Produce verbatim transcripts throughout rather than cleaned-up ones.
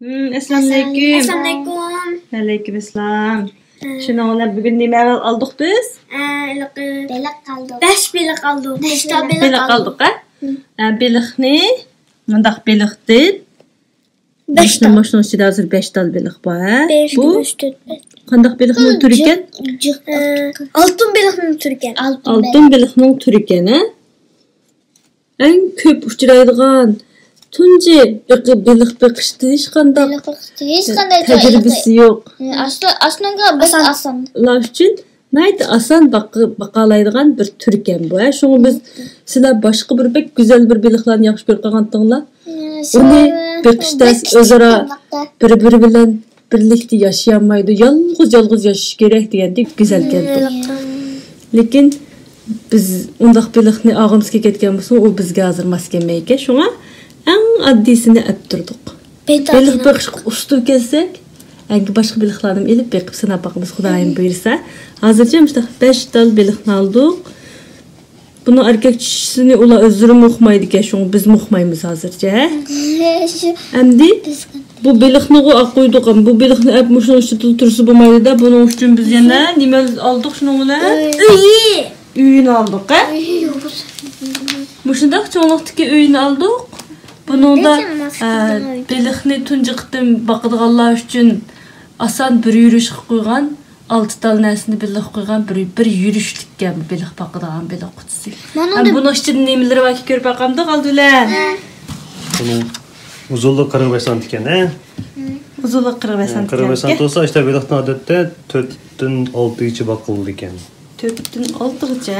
مم، ئەسسالامۇئەلەيكۇم. ئەسسالامۇئەلەيكۇم. ۋەئەلەيكۇم ئەسسالام. ئە. شۇنىڭ بىلەن بۈگۈن نېمە ئالدۇق بىز؟ ئە، ھېلىقى بېلىق ئالدۇق. بەش بېلىق ئالدۇق. بەش تال بېلىق ئالدۇق. بېلىق ئالدۇق، ھە؟ مم. ئە، بېلىقنى، مۇنداق بېلىقتىن. بەش تال. مۇشۇنىڭ ئىچىدە ھازىر بەش تال بېلىق بار، ھە؟ بىر، ئىككى، ئۈچ، تۆت، بەش. قانداق بېلىقنىڭ تۈرى ئىكەن؟ ئە، ئالتۇن بېلىقنىڭ تۈرى ئىكەن. ئالتۇن بېلىقنىڭ تۈرى ئىكەن، ھە؟ ئەڭ كۆپ ئۇچرايدىغان، تۇنجى بېقى-، بېلىق بېقىشتا ھېچقانداق بېلىق بېقىشتا ھېچقانداق تەجرىبىسى يوق. ئاساسەن، ئاساسەن. ئۇلار ئۈچۈن ناھايىتى ئاسان باقا-، باقالايدىغان بىر تۈركەن بۇ، ھە. شۇڭا بىز، سىلەر باشقا بىر بەك گۈزەل بىر بېلىقلارنى ياخشى كۆرۈپ قالغانتىڭلار، ئۇنى بېقىشتا ئۆزئارا بىر-بىرى بىلەن بىرلىكتە ياشىيالمايدۇ، يالغۇز-يالغۇز ياشىشى كېرەك دېگەندەك گۈزەلكەن بۇ. لېكىن بىز ئۇنداق بېلىقنى ئالغۇمىز كەتكەن بولسا، ئۇ بىزگە ھازىر ماس كەلمەيدىكەن. شۇڭا ئەڭ ئاددىيسىنى ئەپ تۇردۇق. بېلىق بېقىشقا ئۇستا كەلسەك، ئەنكى باشقا بېلىقلارنىمۇ ئېلىپ بېقىپ سىناپ باقىمىز، خۇدايىم بۇيرۇسا. ھازىرچە مۇشۇنداق بەش تال بېلىقنى ئالدۇق. بۇنىڭ ئەركەك چىشىسىنى ئۇلار ئۆزلىرىمۇ ئۇقمايدىكەن، شۇڭا بىزمۇ ئۇقمايمىز ھازىرچە، ھە؟ ئەمدى بۇ بېلىقنىغۇ ئاق قويدۇق، بۇ بېلىقنى ئەپ مۇشۇنىڭ ئۈستىدە تۇرسا بولمايدۇ-دە، بۇنىڭ ئۈچۈن بىز يەنە نېمە ئالدۇق شۇنىڭ بىلەن؟ ئۆيى. ئۆيىنى ئالدۇق، ھە؟ مۇشۇنداق چوڭلۇقتىكى ئۆيىنى ئالدۇق. بۇنىڭدا، ئە، بېلىقنى تۇنجى قېتىم باقىدىغانلار ئۈچۈن ئاسان بىر يۈرۈشكە قويغان، ئالتە تال نەرسىنى بىللە قويغان بىر، بىر يۈرۈشلۈككەن بېلىق باقىدىغان بېلىق قۇتىسى. ھەم بۇنىڭ ئىچىدە نېمىلىرى باركەن كۆرۈپ باقامدۇق ئالدى بىلەن؟ بۇنىڭ ئۇزۇنلۇقى قىرىق بەش سانتىكەن، ھە؟ ئۇزۇنلۇقى قىرىق بەش سانتىكەن. قىرىق بەش سانت بولسا، ئىشتە بېلىقنىڭ ئادەتتە تۆتتىن ئالتىگىچە باقىلىدىكەن. تۆتتىن ئالتىغىچە.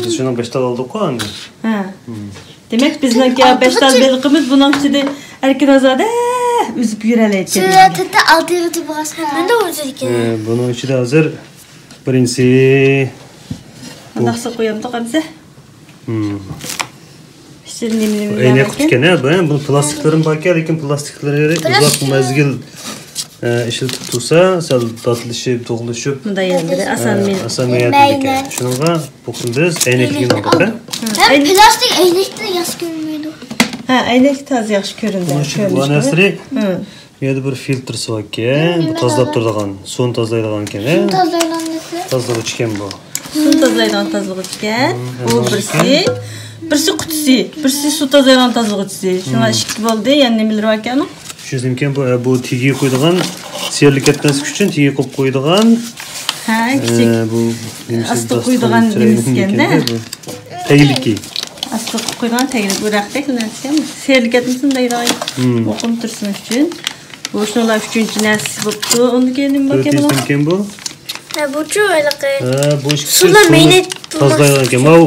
بىز شۇنىڭ بەش تال ئالدۇققۇ ئەمدى. ھە. دېمەك، بىزنىڭكى بەش تال بېلىقىمىز بۇنىڭ ئىچىدە ئەركىن ئازادە ئۈزۈپ يۈرەلەيدىكەن. شۇ تۆتتىن ئالتىغىچە بولغاچقا. مەندە ئۇزىدىكەن. بۇنىڭ ئىچىدە ھازىر بىرىنچىسى. مۇنداق سۇ قويامدۇق ئەمسە. ئىچىدە نېمە نېمە ئەينەك قۇتىكەن، ھە، بۇ، بۇنىڭ پلاستىكلىرىمۇ باركەن، لېكىن پلاستىكلىرى ئۇزاق مەزگىل، ئە، ئىشلىتىپ تۇرسا، سەل داتلىشىپ، دۇغلىشىپ، مۇنداق يەرلىرى ئاسان، ئە، مەينەت. ئاسان مەينەتلىككەن. شۇنىڭغا بۇ كۈندۈز ئەينەكلىكىنى ئالدۇق، ھە؟ ھەم پلاستىك ئەينەكتە ياخشى كۆرۈنمەيدۇ. ھە، ئەينەكتە تازا ياخشى كۆرۈنىدۇ. بۇنىڭ ئىچىدە بۇ نەرسىلىرى يەنە بىر فىلتىرسى باركەن، بۇ تازىلاپ تۇرىدىغان، سۇنى تازىلايدىغانكەن، ھە؟ سۇنى تازىلايدىغان نەرسە. تازىلىغۇچ ئىكەن بۇ. سۇنى تازىلايدىغان تازىلىغۇچ ئىكەن. بۇ بىرسى، بىرسى قۇتىسى، بىرسى سۇ تازىلايدىغان تازىلىغۇچىسى. شۇڭا ئىككى بولدى. يەنە نېمىلىرى باركەن ئۇنىڭ؟ چۈشەندىمكەن، بۇ، بۇ تېگىگە قويىدىغان، سىيرىلىپ كەتمەسلىك ئۈچۈن تېگىگە قويۇپ قويىدىغان. ھە، كىچىك. ئە، بۇ ئاستىغا قويىدىغان نېمىسىكەن-دە. تەگلىكى. ئاستىغا قويىدىغان تەگلىك، بۇ رەختەك نەرسىكەن. سىيرىلىپ كەتمىسۇن دەيدىغان. مۇقىم تۇرسۇن ئۈچۈن. بۇ شۇلار ئۈچىنچى نەرسىسى بوپتۇ. ئۇندىن كېيىن نېمە باركەن بۇ؟ ھە، بۇچۇ ھېلىقى. ھە، بۇ ئىككى سۇلار مەينەت تازىلايدىكەن. ماۋۇ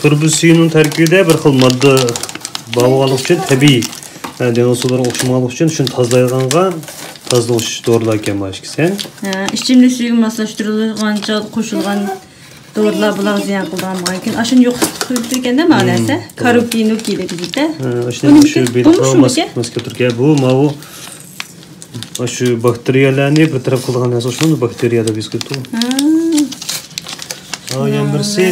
تۇرۇبا سۈيىنىڭ تەركىبىدە بىر خىل ماددا بار بولغانلىقى ئۈچۈن، تەبىئىي، ھە، دېڭىز سۇلىرىغا ئوخشىمىغانلىقى ئۈچۈن، شۇنى تازىلايدىغانغا تازىلىغۇچ دورىلار ئىكەن، مانا ئىككىسى. ھە، ئىچىملىك سۈيىگە ماسلاشتۇرۇلغانچە قوشۇلغان دورىلار بۇلارغا زىيان قىلىدىغان بولغان. كېيىن ئاشۇنى يوقىتىپ قويۇپتۇ ئىكەن-دە، مانا نەرسە. كاروكى نوكى دەيدۇ بىزدە. ھە، ئاشۇنى شۇ بېلىقنىڭ ماسكا تۇركى. بۇ ماۋۇ ئاشۇ باكتېرىيەلەرنى بىر تەرەپ قىلىدىغان نەرسە، ئوخشىمامدۇ؟ باكتېرىيە دەپ ھېس قىلىپتۇ. ھە. ھا، يەنە بىرسى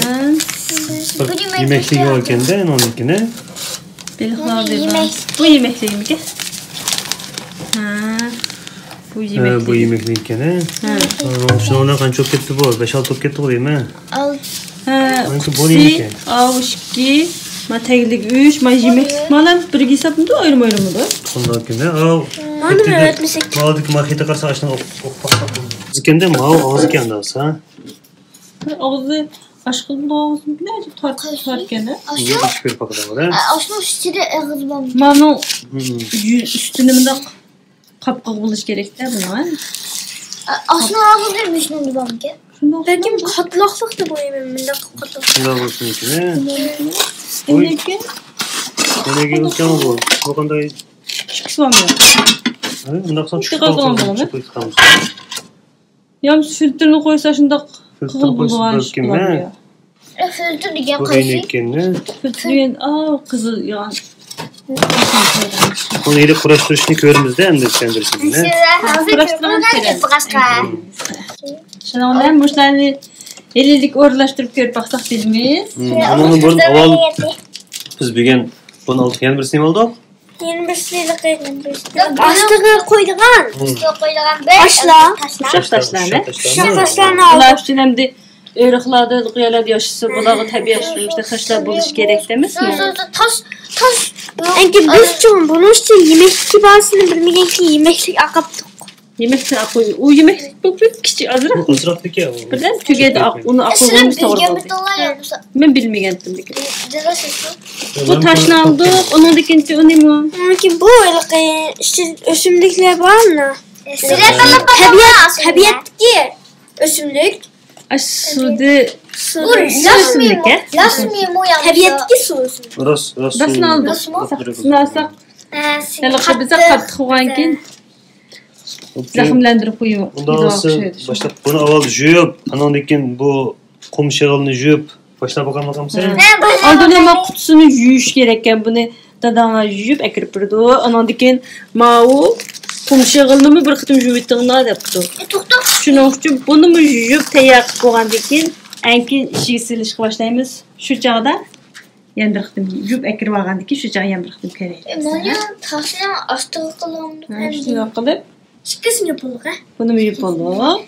بىر يېمەكلىكى بار ئىكەن-دە، ئۇنىڭكىنى. بېلىقلار بۇ يېمەكلىكمىكىن؟ ھە، بۇ يېمەكلىك ئىكەن، ھە؟ ھە. شۇنىڭ بىلەن قانچە بولۇپ كەتتى بۇ؟ بەش-ئالتە بولۇپ كەتتىغۇ دەيمەن. ھە، ئۇكىسى، ئاۋۇ ئىككى، ما تەگلىك ئۈچ، ما يېمەكلىك، مانا بىرگە ھېسابلىنىدۇ، ئايرىم-ئايرىمىدۇ. شۇنداق ئىكەن، ئاۋۇ. مانا ئەۋەتمىسەك. ماۋۇدىكى ما خېتى قارىسا، ئاشۇنى ئوق-، ئوق-، ئوق-، ئوق-، ئىكەن-دە، ماۋۇ ئاغزى ئىكەن ئاسا. ئاغزى ئاشقىلىدىغۇ ئاغزىمىكىنى ئاجىپ تار-، تار ئىكەن-دە. ئاشۇ كۆرۈپ باقىدۇ، ھە؟ ئاشۇنىڭ ئۈستىدە ئېغىزى بارمۇ؟ مانىڭ يۈ-، ئۈستىنى مۇنداق قاپقىغا بولۇش كېرەكتە بۇنىڭ، ھە؟ ئاشۇنىڭ ئاغزى مۇشۇنىڭدا بارمىكەن؟ شۇنداق. بەلكىم قاتلاقلىقتا بولىمەن، مۇنداق قاتلاق. شۇنداق بولسۇن ئىكەن، ھە؟ ئۇي. ئىكەن. نېمىگە ئۆتكەن بۇ؟ بۇ قانداق؟ ئىككىسى بارمۇ؟ ھە، مۇنداق قىلساڭ چۈشۈپ قالىدۇ. يا بولمىسا فىلتىرنى قويسا شۇنداق قىغىل بولىدىغان ئىش بولامدۇ يا؟ ئە، فىلتىر دېگەن قايسى؟ فىلتىر دېگەن، ئاۋۇ، قىزىل ياغان. بۇنى ئېلىپ قۇراشتۇرۇشنى كۆرىمىز-دە، ئەمدى چۈشەندۈرسىمىز. قۇراشتۇرغان كۆرەمىز. شۇنىڭ بىلەن مۇشۇلارنى ھېلىلىك ئورۇنلاشتۇرۇپ كۆرۈپ باقساق بىلىمىز. ئۇنىڭدىن بۇرۇن ئاۋۋال بىز بۈگۈن بۇنى ئالدۇق، يەنە بىرسىنى ئالدۇق. يەنە بىرسى ھېلىقى ئاستىغا قويىدىغان. ئاستىغا قويىدىغان بىر تاشلار. تاشلار. ئۇششاق تاشلارنى. ئۇششاق تاشلارنى ئالدۇق. بۇلار ئۈچۈن ئەمدى ئۆرۈقلەردە ھېلىقى يەرلەردە ياشىسا، بۇلارغا تەبىئىي ياشىمىشتا تاشلار بولۇشى كېرەك ئەمەسمۇ؟ تاش، تاش. ئەنكى بىز چوڭ بۇنىڭ ئۈچۈن يېمەكلىك بارسىنى بىلمىگەنكى يېمەكلىك ئاقاپتۇق. يېمەكلىك ئاقۇي، ئۇ يېمەكلىك بولۇپ كىچىك ئازراق. ئازراقتىكى ئۇ. بىردەم تۈگەدى ئاق، ئۇنى ئاقۇيغىنىمىز توغرا بولدى. مەن بىلمىگەنتىم لېكىن. بۇ تاشنى ئالدۇق، ئۇنىڭدىن كېيىن ئۇنىمۇ. لېكىن بۇ ھېلىقى ئۆسۈملۈكلەر بار مانا. تەبىئەت، تەبىئەتتىكى ئۆسۈملۈك. ئاشۇدى. بۇ راستمۇ؟ تەبىئەتتىكى سۇ ئۆسۈملۈك. راست، راست. راستىنى ئالدۇق. راستىنى ئالساق، ھېلىقى بىزگە قاتتىق بولغانكىن. زەخىملەندۈرۈپ قويۇپ. ئۇنداق بولسا باشلاپ بۇنى ئاۋۋال يۇيۇپ، ئاناندىن كېيىن بۇ قۇم شېغىلنى يۇيۇپ باشلاپ بولغانمىكەنمىز؟ ئالدىن ھەممە قۇتىسىنى يۇيۇش كېرەككەن. بۇنى داداڭلار يۇيۇپ ئەكىرىپ بېرىدۇ. ئاناندىن كېيىن ماۋۇ قۇم شېغىلنىمۇ بىر قېتىم يۇيۇۋېتىڭلار دەپتۇ. شۇنىڭ ئۈچۈن بۇنىمۇ يۇيۇپ تەييار قىلىپ بولغاندىن كېيىن ئەڭ كېيىن ئىچىگە سېلىشقا باشلايمىز. شۇ چاغدا يەنە بىر قېتىم يۇيۇپ ئەكىرىۋالغاندىن كېيىن شۇ چاغ يەنە بىر قېتىم كۆرەيلى. مانا تاشنىڭ ئاستىغا قىلغان. ھە، شۇنداق قىلىپ. ئىككىسىنى يۇيۇپ بولدۇق، ھە؟ بۇنىمۇ يۇيۇپ بولدۇق.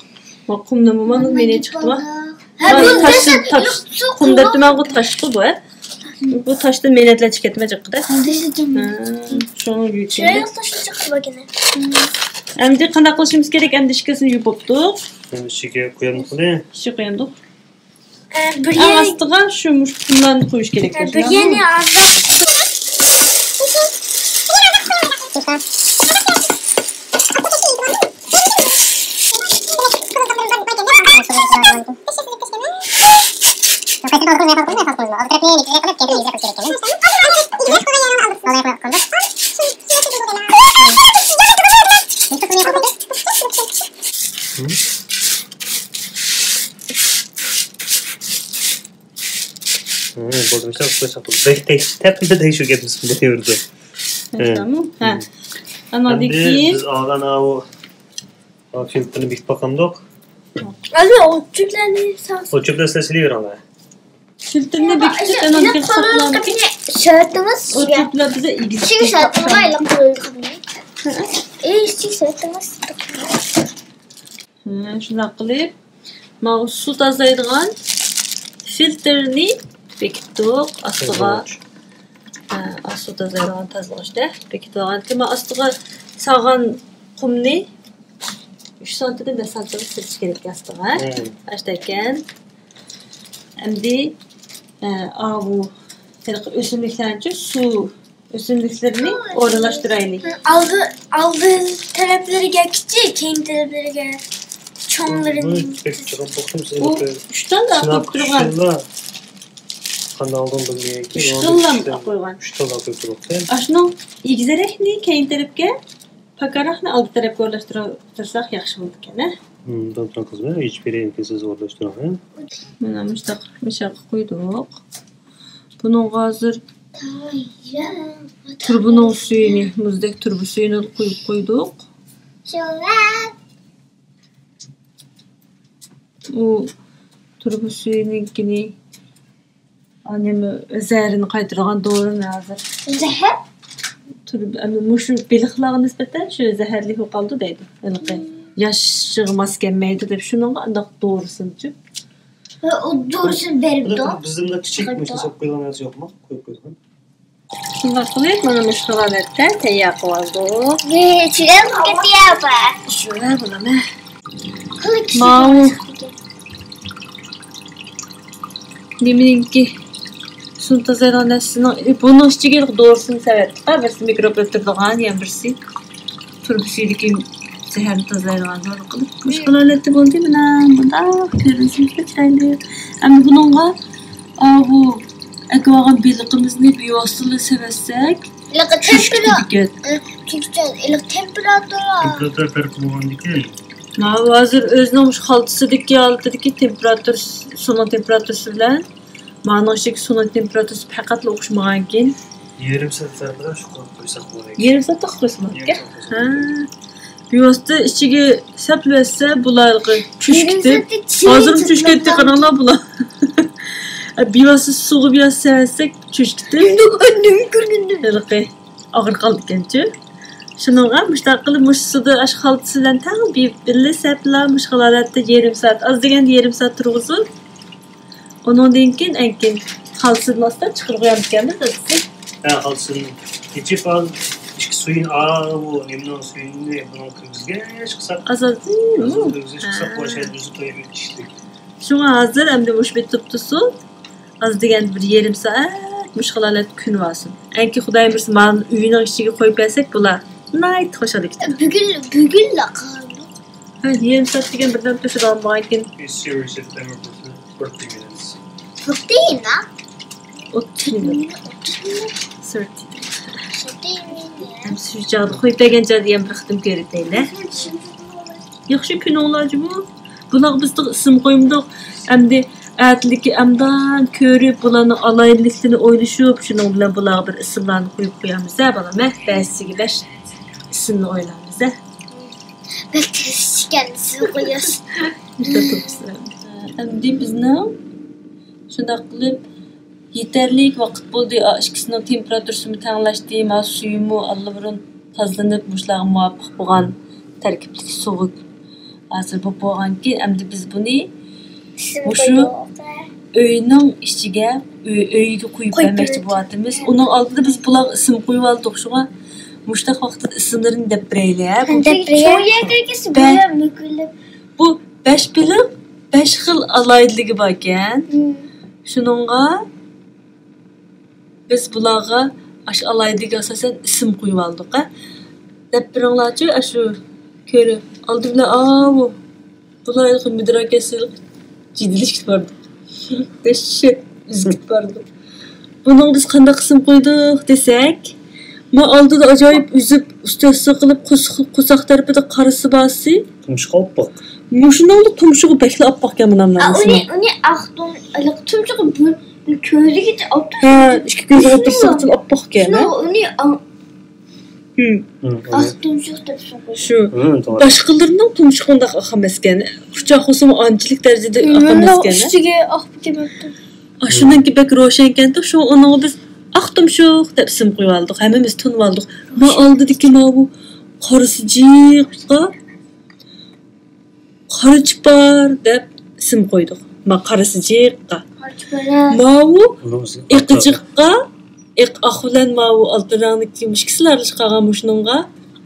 ۋە قۇمنىمۇ مانا مېنى چىقتى ۋە. ھە، بۇ تاشتىن، تاش، قۇم دەپتىمەنغۇ تاشقۇ بۇ، ھە؟ بۇ تاشتىن مېنەتلەر چىقىۋەتمە جىققىدە. شۇڭا يۇيۇپ. ئەمدى قانداق قىلىشىمىز كېرەك؟ ئەمدى ئىككىسىنى يۇيۇپ بوپتۇق. ئىچىگە قويامدۇق بۇنى. ئىچىگە قويامدۇق. ئە، بىر ئەڭ يەنى ئاستىغا شۇ مۇشۇ قۇملارنى قويۇش كېرەك. ئە، بىر يەنى ئازراق. ھە، بولدى، مۇشۇنداق قويساق بولدى. بەك تەكشى، تەپتىدە تەكشۈرگەنمىز بۇ دەۋردە. ھە. ھە. ئەمدى بىز ئالغان ئاۋۇ، ئاۋۇ فىلتىرنى بېكىتىپ باقامدۇق؟ ئەمدى ئوت چۆپلەرنى سال. ئوت چۆپلەرنى سىلەپ سېلىۋېرىڭلار. فىلتىرنى بېكىتىپ، ئەنە كېلىپ ساقلاڭ. ئوت چۆپلەر بىزە ئېگىز. ئىچىگە سالدىڭىز. ھە، شۇنداق قىلىپ، ماۋۇ سۇ تازىلايدىغان فىلتىرنى بېكىتتۇق ئاستىغا. ھە، سۇ تازىلايدىغان تازىلىغۇچتا بېكىتىۋالغان. كېيىن ئاستىغا سالغان قۇمنى ئۈچ سانتىدىن بەش سانتىغا سېلىش كېرەك ئاستىغا. ئاشۇنداكەن. ئەمدى، ئە، ئاۋۇ ھېلىقى ئۆسۈملۈكلەرنىچۇ سۇ ئۆسۈملۈكلىرىنى ئورۇنلاشتۇرايلى. ئالدى، ئالدى تەرەپلىرىگە كىچىك، كەينى تەرەپلىرىگە چوڭلىرىنى. بۇ ئۈچ تال قىلىپ تۇرغان. قانداق ئالدىن بىلمىگەنكى. ئۈچ تال قىلىپ قويغان. ئۈچ تال قىلىپ تۇرۇپتۇ. ئاشۇنىڭ ئېگىزرەكنى كەينى تەرەپكە، پاكارراقنى ئالدى تەرەپكە ئورۇنلاشتۇرساق ياخشى بولىدىكەن، ھە؟ ھىم، دولتۇران قىزىم، ئېچىپ بېرەي، سىز ئورۇنلاشتۇرۇڭ، ھە؟ مانا مۇشۇنداق مۇشۇ ياققا قويدۇق. بۇنىڭغا ھازىر تۇرۇبىنىڭ سۈيىنى، مۇزدەك تۇرۇبا سۈيىنى قۇيۇپ قويدۇق. ئۇ تۇرۇبا سۈيىنىڭكىنى، ئا، نېمە، زەھىرىنى قايتۇرىدىغان دورىنى ھازىر. زەھەر؟ تۇرۇبا، ئەمدى مۇشۇ بېلىقلارغا نىسبەتەن شۇ زەھەرلىك بولۇپ قالىدۇ دەيدۇ. ھېلىقى ياشىغا ماس كەلمەيدۇ دەپ شۇنىڭغا ئانداق دورىسىنىچۇ. ھە، ئۇ دورىسىنى بېرىپتۇ. بىزدە مۇنداق كىچىك مۇشۇنى سېلىپ قويىدىغان نەرسە يوقمۇ؟ قويۇپ قويىدىغان. شۇنداق قىلىپ، مانا مۇشۇ ھالەتتە تەييار قىلىۋالدۇق. ئىچىگە كېتىپ كېتىۋاتىدۇ. شۇنداق بولىدۇ. ماۋۇ نېمىنىڭكى سۇنى تازىلايدىغان نەرسىنىڭ، بۇنىڭ ئىچىگە دورىسىنى سېلىۋەتتۇق. بىرسى مىكروب ئۆلتۈرىدىغان، يەنە بىرسى تۇرۇبا سۈيىدىكى زەھەرنى تازىلايدىغان دورا قىلىپ. مۇشۇ ھالەتتە بولدى، مانا مۇنداق كۆرۈنۈشىمىزگە چىرايلىق. ئەمدى بۇنىڭغا ئاۋۇ ئەكىۋالغان بېلىقىمىزنى بىۋاسىتىلا سېلىۋەتسەك، چۈشۈپ كېتىدىكەن. ئە، چۈشۈپ كېتىدىكەن. ھېلىقى تېمپېراتۇرا. تېمپېراتۇرا پەرقى بولغاندىكىن. ھا، ھازىر ئۆزىنىڭ مۇشۇ خالتىسىدىكى ھالىتىدىكى تېمپېراتۇرىسى، سۇنىڭ تېمپېراتۇرىسى بىلەن مانىڭ ئىچىدىكى سۇنىڭ تېمپېراتۇرىسى پەقەتلا ئوخشىمىغانكىن. يېرىم سائەت پەرقىدە شۇ قىلىپ قويساق بولىدۇ. يېرىم سائەتتە قىلىپ قويسا بولىدىكەن. ھە. بىۋاسىتە ئىچىگە سەپلا ئەتسە، بۇلار ھېلىقى چۈشۈپ كېتىپ. ھازىرمۇ چۈشۈپ كەتتى، قاراڭلار بۇلار. بىۋاسىتە سۇغا بىۋاسىتە سەۋەتسەك، چۈشۈپ كېتىپ. ھېلىقى ئاغرىپ قالىدىكەنچۇ. شۇنىڭغا مۇشۇنداق قىلىپ، مۇشۇ سۇدا ئاشۇ خالتىسى بىلەن تەڭ بىللە سەپلا مۇشۇ ھالەتتە يېرىم سائەت، ئاز دېگەندە يېرىم سائەت تۇرغۇزۇپ، ئۇنىڭدىن كېيىن ئەنكىن خالتىسىدىن ئاستا چىقىرىپ قويامدىكەنمىز ئەتىسى. ھە، خالتىسىنى ئېچىپ، ئىچكى سۈيىنى، ئاۋۇ نېمىنىڭ سۈيىنى بۇنىڭغا كىرگۈزگەچ قىلساق، ئاز ئاز، ئاز ئاز كىرگۈزگەچ قىلساق، ھە. بۇ ئاشۇ يەردە ئۆزى تويۇپ كېتىشلىك. شۇڭا ھازىر ئەمدى مۇشۇ بىر تۇپتۇسۇ ئاز دېگەندە بىر يېرىم سائەت مۇشۇ ھالەتتە كۆنۈۋالسۇن. ئەنكى خۇدايىم بۇيرۇسا، مانا ئۆينىڭ ئىچىگە قويۇپ بەرسەك، بۇلار ناھايىتى خۇشال كېتىدۇ. بۈگۈن، بۈگۈنلا قالدۇق. ھە، يېرىم سائەت دېگەن بىردەم تۇرۇشىدىغان بولغانكىن. فورتىن، ھە؟ ئوتتۇز مىنۇت. ئوتتۇز مىنۇت. سورتى. ھەم شۇ چاغدا قويۇپ بەرگەن چاغدا يەنە بىر قېتىم كۆرۈپ بېرەيلى. ياخشى كۈنۈڭلار جۇمۇ. بۇلارغا بىز تېخى ئىسىم قويمىدۇق. ئەمدى ئەتىلىكى ئەمدان كۆرۈپ، بۇلارنىڭ ئالاھىدىلىكلىرىنى ئويلىشىپ، شۇنىڭ بىلەن بۇلارغا بىر ئىسىملارنى قويۇپ قويامىز ھە بالام ھە. بەشىگە بەش ئىسىمنى ئويلايمىز ھە. بەك تېز ئىكەن، ئىسىم قويۇش. ئەمدى بىزنىڭ شۇنداق قىلىپ يېتەرلىك ۋاقىت بولدى. ئا، ئىككىسىنىڭ تېمپېراتۇرىسىمۇ تەڭلەشتى. ما سۈيىمۇ ئاللىبۇرۇن تازىلىنىپ، مۇشۇلارغا مۇۋاپىق بولغان تەركىبتىكى سۇغا ھازىر بولۇپ بولغانكى، ئەمدى بىز بۇنى مۇشۇ ئۆينىڭ ئىچىگە، ئۆي، ئۆيگە قويۇپ بەرمەكچى بولۇۋاتىمىز. ئۇنىڭ ئالدىدا بىز بۇلارغا ئىسىم قويۇۋالدۇق. شۇڭا مۇشۇنداق ۋاقىتتا ئىسىملىرىنى دەپ بېرەيلى، ھە؟ بۇ بەش بېلىق، بەش خىل ئالاھىدىلىكى باركەن. شۇنىڭغا بىز بۇلارغا ئاشۇ ئالاھىدىلىكىگە ئاساسەن ئىسىم قويۇۋالدۇق، ھە. دەپ بېرىڭلارچۇ، ئاشۇ كۆرۈپ. ئالدى بىلەن، ئاۋۇ، بۇلار ھېلىقى مىدىرا كەسلىك جىددىيلىشىپ كېتىپ بارىدۇ. دەھشەت ئۈزۈپ كېتىپ بارىدۇ. بۇنىڭغا بىز قانداق ئىسىم قويدۇق دېسەك، ما ئالدىدا ئاجايىپ ئۈزۈپ، ئۈستى ئاستى قىلىپ، قورساق، قورساق تەرىپىدە قارىسى بارسى. تۇمشۇق ئاپئاق. مۇشۇنىڭدا تۇمشۇقى بەكلا ئاپئاقكەن مۇنام ئۇنى، نەرسىنىڭ. ئۇنى ئاق تۇم-، تۇمشۇقى بۇ، بۇ كۆزىگىچە ئاپئاق. ھە، ئىككى كۆزى ئوتتۇرىسىغىچە ئاپئاقكەن، ھە؟ شۇنىڭغا ئۇنى ئاڭ-، ھىم. ئاق تۇمشۇق دەپ سوقۇيدۇ. شۇ. ھىم، توغرا. باشقىلىرىنىڭ تۇمشۇقى ئۇنداق ئاق ئەمەسكەن. قۇچاق بولسىمۇ ئانچىلىك دەرىجىدە ئاق ئەمەسكەن، ھە؟ ئۈستىگە ئاق كېمەپتۇ. ئاشۇنىڭكى بەك روشەنكەنتۇق، شۇڭا ئۇنىڭغا بىز ئاق تۇمشۇق دەپ ئىسىم قويۇۋالدۇق. ھەممىمىز تونۇۋالدۇق. ما ئالدىدىكى ماۋۇ قارىسى جىققا قارا چىپار دەپ ئىسىم قويدۇق. ما قارىسى جىققا. قارا چىپار، ھە. ماۋۇ ئېقىجىققا، ئېق-، ئاق بىلەن ماۋۇ ئالتۇن رەڭدىكى مۇشۇ ئىككىسىلا ئارىلىشىپ قالغان مۇشۇنىڭغا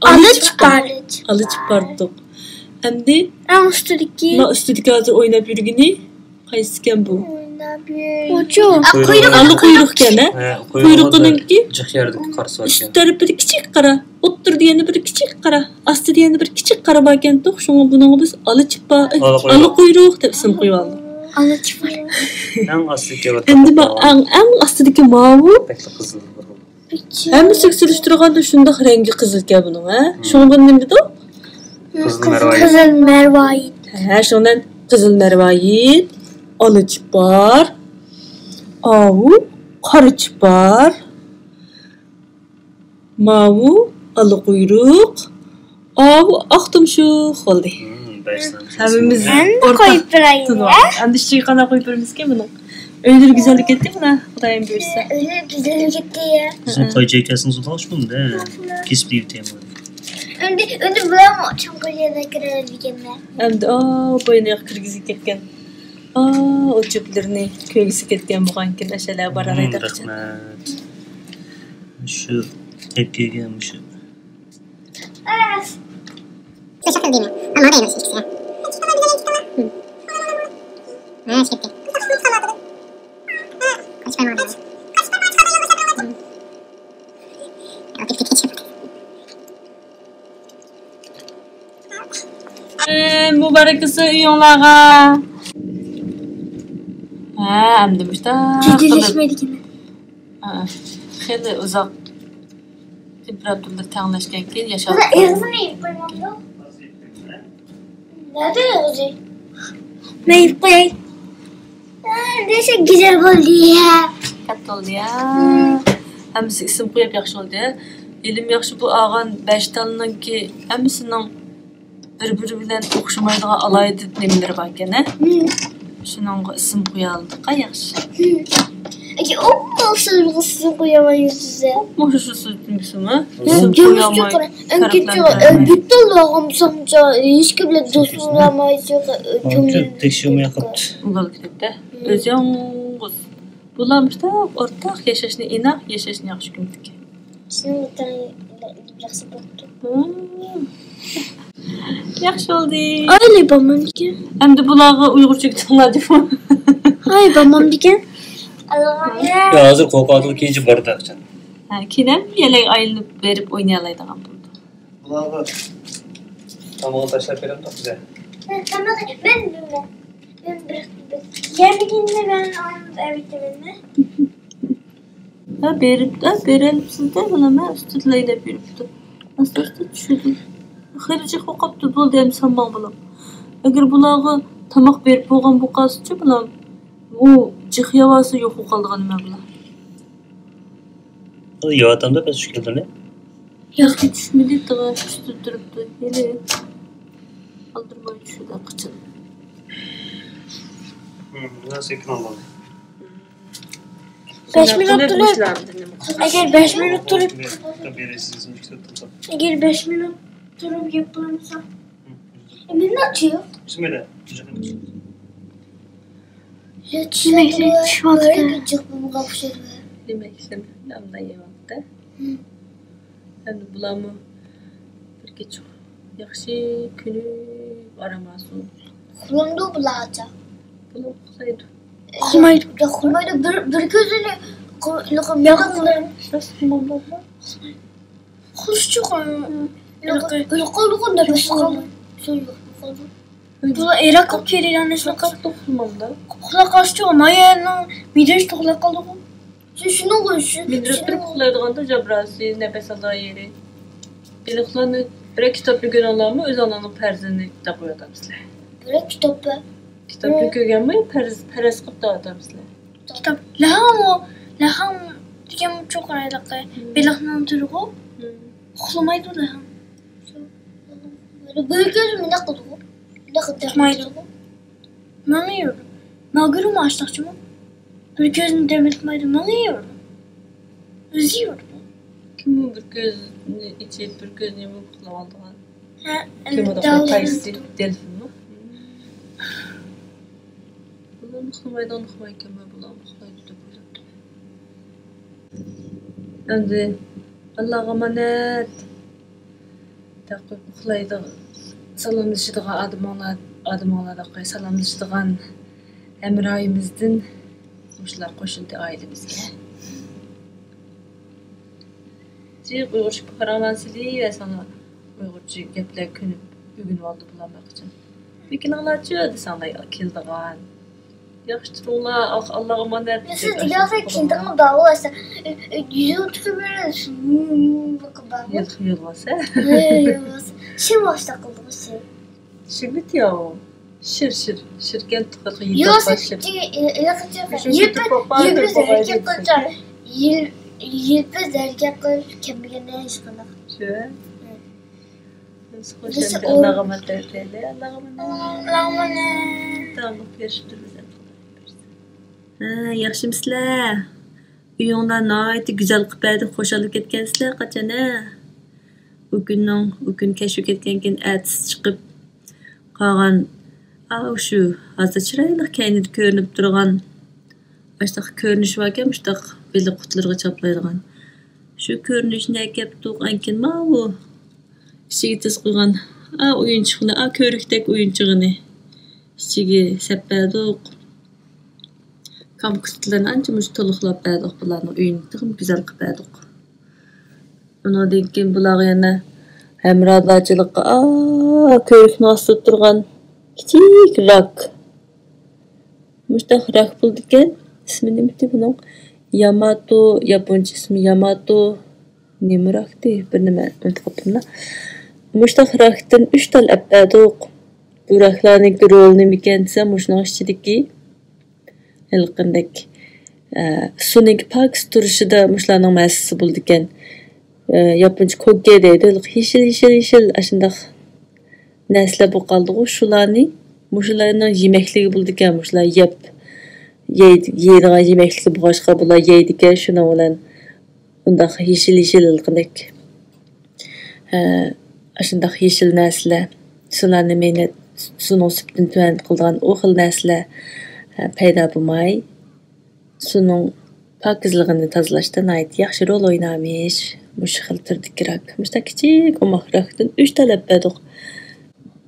ئالا چىپار. ئالا چىپار دېدۇق. ئەمدى ئەڭ ئۈستىدىكى. ما ئۈستىدىكى ھازىر ئويناپ يۈرگىنى قايسىكەن بۇ؟ ئوچۇ. قۇيرۇق. ئالا قۇيرۇقكەن، ھە؟ ھە، قۇيرۇقىنىڭكى جىق يەردىكى قارىسى بار ئۈست ئىكەن. تەرىپىدە كىچىك قارا، ئوتتۇرىدا يەنە بىر كىچىك قارا، ئاستىدا يەنە بىر كىچىك قارا باركەنتۇق، شۇڭا بۇنىڭغا بىز ئالا چىپا-، ئالا قۇيرۇق. ئالا قۇيرۇق دەپ ئىسىم قويۇۋالدۇق. ئالا چىپار. ئەڭ ئاستىدىكى ئەڭ، ئەڭ ئاستىدىكى ماۋۇ. بەكلا قىزىل. ھەممىسىگە سېلىشتۇرغاندا شۇنداق رەڭگى قىزىلكەن بۇنىڭ، ھە؟ مم. شۇڭا بۇنى نېمە دەيدۇ؟ قىزىل مەرۋايىت. قىزىل مەرۋايىت. ھە، شۇنىڭ بىلەن قىزىل مەرۋايىت، ئالا چىپار، ئاۋۇ قارا چىپار، ماۋۇ ئالا قۇيرۇق، ئاۋۇ ئاق تۇمشۇق بولدى. مم، بەرسەم. ھەممىمىز ئەمدى ئورتاق قويۇپ بېرەيلى، تونۇۋالدۇق. ھە؟ ئەمدى ئىچىگە قانداق قويۇپ بېرىمىزكىن بۇنىڭ؟ ئۆيلىرى گۈزەللىك كەتتى مانا، خۇدايىم بۇيرۇسا. ئۆيلىرى گۈزەللىك كەتتى يا. سىزنىڭ قوي جەكەسىڭىز بولغاچ بۇندا. كېسىپ يېيىپ تېمىدى. ئەمدى، ئەمدى بۇلارمۇ چوڭ قويلارغا كىرەلمىگەنلەر. ئەمدى، ئا، بوينىغا كىرگۈزۈپ كەتكەن. ئا، ئوچۇقلىرىنى كۆرگۈسى كەتكەن بولغانكىن، ئاشۇ يەرلەرگە بارالايدۇ. مم، رەھمەت. شۇ تەپكەيگە مۇشۇ. ئەي، مۇبارەك بولسۇن ئۆيۈڭلارغا. ھە، ئەمدى مۇشۇنداق قىلىپ. جىددىيلەشمەيدىكەن. ھە، خېلى ئۇزاق تېمپېراتۇرىلىرى تەڭلەشكەن كېيىن ياشاۋاتقان. ئېغىزىنى يېپىپ قويمامدۇ؟ نەدە ئېغىزى؟ مەن يېپىپ قوياي. ھە، دېسە گۈزەل بولدى يا. كاتتا بولدى يا. ھەممىسى ئىسىم قويۇپ ياخشى بولدى. ھېلىمۇ ياخشى بۇ ئالغان بەش تالنىڭكى ھەممىسىنىڭ بىر-بىرى بىلەن ئوخشىمايدىغان ئالاھىدە نېمىلىرى باركەن، ھە؟ شۇنىڭغا ئىسىم قويالىدۇق، ھە، ياخشى. ئەگەر ئوبدان سىزغا سىزىپ قويامەن يۈزىگە. مۇشۇ سىزىڭكىسىمۇ؟ يۈزۈگە قويامەن. ئەڭ كىچىك ئەلبەتتە لازىم سامچا ھېچكىم بىلەن دوست بولالمايدۇ. تەكشۈرمەي قاپتۇ. ئۇلار كېتەتتى. ئۆزى يالغۇز. بۇلار مۇشۇنداق ئورتاق ياشاشنى، ئىناق ياشاشنى ياخشى كۆرىدىكەن. سېنىڭ ياخشى بوپتۇ. ياخشى بولدى. ئايلى بامامدىكەن. ئەمدى بۇلارغا ئۇيغۇرچە ئۆگىتىڭلار دېمە. ھاي بامامدىكەن. يا، ھازىر قوقادىغا كېيىنچە بارىدۇ ئاقچان. ھە، كېيىن ھەممە يەرلەرگە ئايلىنىپ بېرىپ ئوينىيالايدىغان بولدى. بۇلارغا تامىقىنى تاشلاپ بېرەمدۇق بىزە؟ تامىقى مەن بىلمەم. مەن بىر، بىر يەرلىكىنى مەن ئايلىنىپ ئەۋېتىمەن. ھە، بېرىپتۇ، ھە، بېرەلىپسىز-دە، بۇلار مەن ئۈستىدە لەيلەپ يۈرۈپتۇ. ئاستا-ئاستا چۈشىدۇ. خېلى جىق بولۇپ قاپتۇ، بولدى، ئەمدى سالماڭ بۇلار. ئەگەر بۇلارغا تاماق بېرىپ بولغان بولۇپ قالسىچۇ، بۇلار بۇ جىق ياۋاسى يوق بولۇپ قالىدىغان نېمە بۇلار. يەۋاتامدا بەس چۈشكەنلىرىنى. ياقى چۈشمىدى، تېخى ئۈستىدە تۇرۇپتۇ. ھېلى ئالدىرىماي چۈشىدۇ قىچىلىپ. ھىم، بۇلار سەكران بولدى. بەش مىنۇت تۇرۇپ، ئەگەر بەش مىنۇت تۇرۇپ، ئەگەر بەش مىنۇت تۇرۇپ گەپ قىلمىسا. مىنۇت يوق. بىسمىللا. دېمەك، سەن چۈشۈۋاتىدۇ. دېمەك، سەن ئانداق يەۋاتىدۇ. ھىم. ئەمدى بۇلارمۇ بىر كېچە ياخشى كۈنۈپ ئارام ئالسۇن. ئۇخلامدۇ بۇلارچە؟ بۇلار ئۇخلايدۇ. ئۇخلىمايدۇ. ياق، ئۇخلىمايدۇ. بىر، بىر كۆزىنى قو-، ياق، ئۇخلىمايدۇ. ئۇخلىشىچۇ، ياق، ياق، ياق، نەپەس قالمايدۇ. بۇلار ئېرەك قىلىپ كېلىدىغان نەرسىنى قىلىپ، قۇلاق ئاستى مايەنىڭ مىدىرى توغرا قالدىغۇ. شۇنىڭغۇ، شۇ، مىدىرى تۇرۇپ ئۇخلايدىغاندا جابراسى، نەپەس ئالىدىغان يېرى. بېلىقلارنى بىرەر كىتابنى كۆرگەنلەرمۇ ئۆز ئاناڭنىڭ پەرىزىنى دەپ قويۇۋاتامسىلەر. بىرەر كىتاب بار. كىتابنى كۆرگەنمۇ پەرىز، پەرەز قىلىپ دەۋاتامسىلەر. كىتاب، لەھەڭمۇ، لەھەڭ دېگەنمۇ چوقۇم ھېلىقى بېلىقنىڭ تۈرىغۇ. ئۇخلىمايدۇ لەھەڭ. بىر كۆزى مۇنداق قىلىدىغۇ. مۇنداق قىلىدىغۇ. ماڭا يورۇ. ماگۇرۇمۇ ئاشتاقچىمۇ؟ بىر كۆزىنى دەم ئېلىتمايدۇ، ماڭا يورۇ. ئۆزى يورۇ. كىممۇ بىر كۆزىنى ئېچىپ، بىر كۆزىنى يۇمۇپ ئۇخلاۋالىدىغان؟ ھە، كىم ئۇ؟ قايسى؟ دېلفىنمۇ؟ بۇلار ئۇخلىمايدىغان ئۇخلىمايدىكەن، بۇلار ئۇخلايدۇ دەپ ئويلاپتىمەن. ئەمدى ئاللاغا ئامانەت. دەپ قويۇپ ئۇخلايدىغان، سالاملىشىدىغان ئادىمىڭلار، ئادىمىڭلار دەپ قوي، سالاملىشىدىغان ھەمراھىمىزدىن مۇشۇلار قوشۇلدى ئائىلىمىزگە. جىق ئۇيغۇرچە پاراڭلار سېلىۋەرسەڭلار، ئۇيغۇرچە گەپلەر كۆنۈپ ئۆگىنىۋالدى بۇلار بەك قاچان. بېكىنىڭلارچۇ دېسەڭلار كېلىدىغان. ياخشى تۇرۇڭلار، ئاخ، ئاللاغا ئامانەت. سىز دېگەن كىندىڭ بار بولسا، يۈزۈڭ تۇتۇپ بېرىسىز. يىلقى يول بولسا. شىر باشتا قىلدىڭىز شىر. شىرمىتى ياۋ. شىر، شىر. شىركەن تۇقىقى يىلقى شىر. يىلپىز ھەرىكەت قىلسا، يىلپىز ھەرىكەت قىلىپ كەلمىگەندە ھېچقانداق. شۇ. ئاللاغا ئامانەت. ئاللاغا ئامانەت. داۋاملىق كۆرۈشۈپ تۇرىمىز. ھە، ياخشىمۇسىلەر؟ ئۆيۈڭلار ناھايىتى گۈزەل قىلىپ بەردى، خۇشال كەتكەنسىلەر قاچان، ھە؟ ئۇ كۈننىڭ، ئۇ كۈن كەچ بولۇپ كەتكەنكىن، ئەتىسى چىقىپ قالغان، ئاۋۇ شۇ ھازىر چىرايلىق كەينىدە كۆرۈنۈپ تۇرغان ئاشۇنداق كۆرۈنۈش باركەن، مۇشۇنداق بېلىق قۇتلىرىغا چاپلايدىغان. شۇ كۆرۈنۈشنى ئەكەپتۇق، ئەنكىن ماۋۇ ئىچىگە تىزىپ قويغان، ئا، ئويۇنچۇقنى، ئا، كۆۋرۈكتەك ئويۇنچۇقىنى ئىچىگە سەپ بەردۇق. كامكۈستلىرىنى ئانچە مۇنچە تولۇقلاپ بەردۇق، بۇلارنىڭ ئۆيىنى تېخىمۇ گۈزەل قىلىپ بەردۇق. ئۇنىڭدىن كېيىن بۇلارغا يەنە ھەمراھدارچىلىققا، ئا، كۆۋرۈكنىڭ ئاستىدا تۇرغان كىچىك راك. مۇشۇنداق راك بولىدىكەن. ئىسمى نېمىتى بۇنىڭ؟ ياماتو، ياپونچە ئىسمى ياماتو. نېمە راكتى؟ بىر نېمە ئۇنتۇپ قاپتىملا. مۇشۇنداق راكتىن ئۈچ تال ئەپ بەردۇق. بۇ راكلارنىڭكى رولى نېمىكەن دېسەم، مۇشۇنىڭ ئىچىدىكى ھېلىقىندەك، ئە، سۇنىڭكى پاكىز تۇرۇشىدا مۇشۇلارنىڭ مەسىلىسى بولىدىكەن. ئە، ياپونچە كوگگې دەيدۇ، ھېلىقى يېشىل، يېشىل، يېشىل ئاشۇنداق نەرسىلەر بولۇپ قالدىغۇ، شۇلارنى، مۇشۇلارنىڭ يېمەكلىكى بولىدىكەن، مۇشۇلار يەپ، يەيدىغان يېمەكلىكى بولغاچقا، بۇلار يەيدىكەن، شۇنىڭ بىلەن ئۇنداق يېشىل يېشىللىقىدەك، ئاشۇنداق يېشىل نەرسىلەر، سۇلارنى مەينەت، سۇنىڭ سۈپىتىنى تۆۋەن قىلىدىغان ئۇ خىل نەرسىلەر پەيدا بولماي، سۇنىڭ پاكىزلىقىنى تازىلاشتا ناھايىتى ياخشى رول ئوينارمىش مۇشۇ خىل تۈردىكى راك. مۇشۇنداق كىچىك ئوماق راكتىن ئۈچ تەلەپ بەردۇق.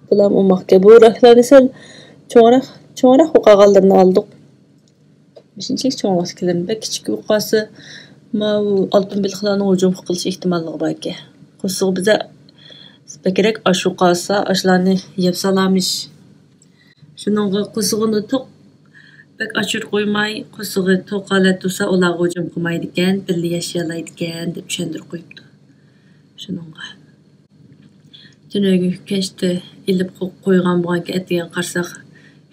بۇلام ئوماقكەن. بۇ راكلارنى سەل چوڭراق، چوڭراق بولۇپ قالغانلىرىنى ئالدۇق. شۇنچىلىك چوڭ بولسا كېلىم. بەك كىچىك بولۇپ قالسا، ماۋۇ ئالتۇن بېلىقلارنىڭ ھۇجۇم قىلىش ئېھتىماللىقى باركەن. قورسىقى بىزە بەكرەك ئاچ بولۇپ قالسا، ئاشۇلارنى يەپ سالامىش. شۇنىڭغا قورسىقىنى توق، بەك ئاچۇر قويماي، قورسىقى توق ھالەتتە تۇرسا، ئۇلارغا ھۇجۇم قىلمايدىكەن، بىللە ياشىيالايدىكەن دەپ چۈشەندۈرۈپ قويۇپتۇ. شۇنىڭغا تۈنۈگۈن كەچتە ئېلىپ قويغان بولغانكەن، ئەتىگەن قارىساق،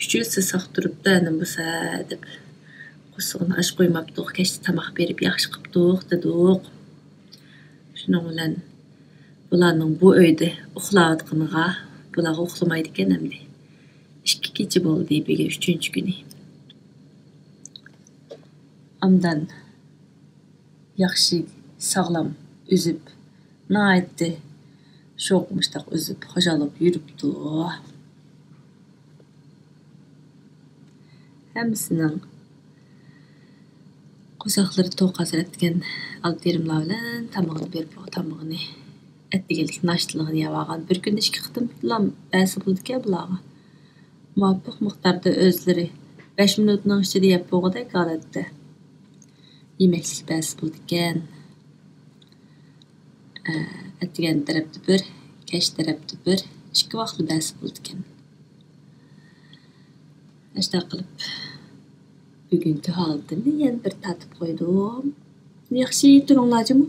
ئۈچ يۈز ساق تۇرۇپتۇ، ئەنە بولسا دەپ. قورسىقىنى ئاچ قويماپتۇق، كەچتە تاماق بېرىپ ياخشى قىپتۇق دېدۇق. شۇنىڭ بىلەن بۇلارنىڭ بۇ ئۆيدە ئۇخلاۋاتقىنىغا، بۇلارغا ئۇخلىمايدىكەن ئەمدى. ئىككى كېچە بولدى، بۈگۈن ئۈچىنچى كۈنى. ئاندىن ياخشى ساغلام ئۈزۈپ، ناھايىتى شوق مۇشتاق ئۈزۈپ، خۇشال بولۇپ يۈرۈپتۇ. ھەممىسىنىڭ قورساقلىرى توق ھازىر، ئەتىگەن ئالتە يېرىملار بىلەن تامىقىنى بېرىپ، تامىقىنى ئەتىگەنلىك ناشتىلىقىنى يەۋالغان. بىر كۈندە ئىككى قېتىم بەرسە بولىدىكەن بۇلارغا. مۇۋاپىق مىقداردا ئۆزلىرى بەش مىنۇتنىڭ ئىچىدە يەپ بولغۇدەك ھالەتتە يېمەكلىك بەرسە بولىدىكەن. ئەتىگەن تەرەپتە بىر، كەچ تەرەپتە بىر، ئىككى ۋاقىتلا بەرسە بولىدىكەن. ئاشۇنداق قىلىپ بۈگۈنكى ھالىتىمنى يەنە بىر تارتىپ قويدۇم. ياخشى تۇرۇڭلار جۇمۇ.